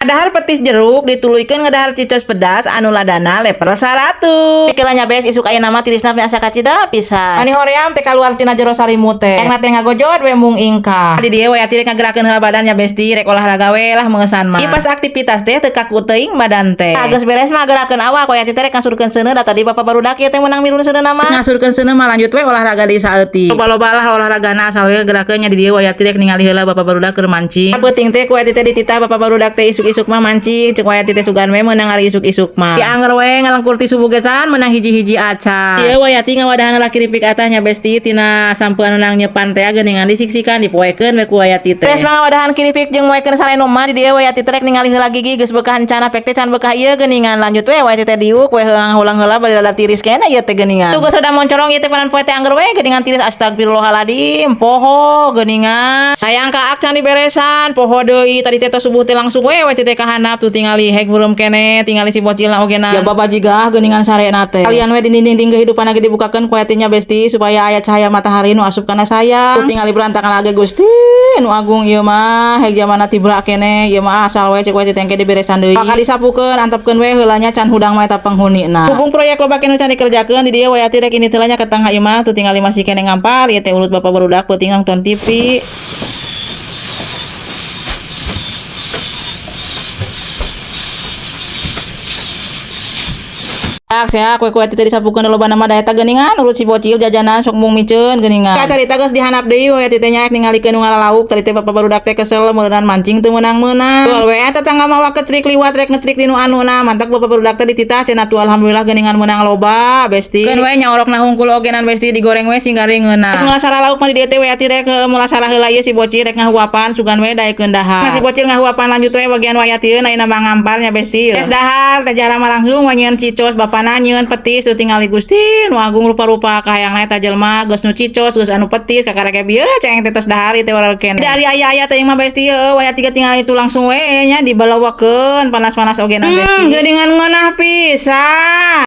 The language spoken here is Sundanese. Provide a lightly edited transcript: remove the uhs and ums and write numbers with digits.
Dahar petis jeruk dituluykeun ngedahar cicos pedas anu ladana level 100. Pikirannya bes isuk ayeuna mah tirisna asa kacida pisan. Ani hoream teh kaluar tina jero salimut teh. Engna teh ngagojot we mung ingkah. Di dieu we rek ngagerakeun heula badan nya, besti, rek olahraga we lah meungeusan mah. Ieu pas aktivitas teh teu kaku teuing badan teh. Geus beres mah gerakeun awak, we teh rek ngasurkeun seuneu, da tadi bapak barudak ieu teh meunang mirun seuneu mah. Ngasurkeun seuneu mah lanjut we olahraga deui saeutik. Loba-loba lah olahragana, asal we gerakeun nya. Di dieu we rek ningali heula bapak barudak keur mancing. Peuting teh ku teh dititah bapak barudak teh isuk-isuk mah mancing, cek waya teh sugan we meunang ari isuk-isuk mah. Di anger we ngalengkur ti subuh ge can meunang hiji-hiji acan. Ieu wayati ngawadahan heula kiripik atahnya, besti, tina sampean anu nyepan teh geuningan disiksikan, dipoekeun we ku wayati teh. Beres mah ngawadahan kiripik jeung moekeun saleno mah, di dieu wayati teh rek ningali heula gigi geus bekah encana pek teh can bekah ieu geuningan. Lanjut we wayati teh diuk we hulang heula bari rada tiris keneh ieu teh geuningan. Tuh geus rada moncorong ieu teh panan poe teh angger we geuningan tiris, astagfirullahaladzim, poho geuningan. Sayang kaak can diberesan, poho deui tadi teh tos subuh teh langsung we we teh kahandap, tuh tingali hek beureum keneh, tingali si bocil na ogena. Ya bapak jigah geuningan sarena teh. Kalian we di dinding kehidupan lagi dibukakeun ku nya, besti, supaya aya cahaya matahari nu asup kana sayang. Tuh tingali berantakan lagi, Gusti nu agung, ieu mah hek jamana tibra keneh ieu mah, asal we cek we teh engke diberesan deui. Bakal disapukeun, antepkeun we heula nya, can hudang mah eta penghunina. Hubung proyek loba keneh can dikerjakeun, di dieu we rek ini teh nya ke tangga ieu mah, tuh tingali masih keneh ngampar ieu teh ulut bapak barudak peuting nonton TV. Seak kue kue teh disapukeun loba nama da eta geuningan urut si bocil jajanan sok mung miceun geuningan. Ka carita geus dihandap deui we teh nya ningalikeun nu ngalalauk. Tadi teh bapak barudak teh kesel meureunnan mancing teu meunang-meunang. Tuh we tetangga mawa kecrik liwat rek ngecrik di nu anuna, mantak bapak barudak teh dititah cenah. Tuh alhamdulillah geuningan meunang loba, besti. Keun we nyaorokna hungkul ogenan, besti, digoreng we sing garing ngeunah. Geus mulasara lauk mah, di dieu teh we rek mulasara heula ieu si bocil rek ngahuapan, sugan we daekeun dahar. Nah, si bocil ngahuapan, lanjut we bagian wayati ayeuna mah ngamparnya, besti. Geus dahar teh jara mah langsung we nyieun cicos, bapana nyieun petis. Tuh tingali, Gusti nu agung, rupa-rupa kahayangna eta jelema, geus nu cicos geus anu petis kakarek bieu ceng teh tos dahar ieu teh waral keneh. Dari aya-aya teh mah, besti, heueuh waya tiga tinggal itu langsung we nya dibalawakeun panas-panas ogenan, besti. Geuningan ngeunah pisan.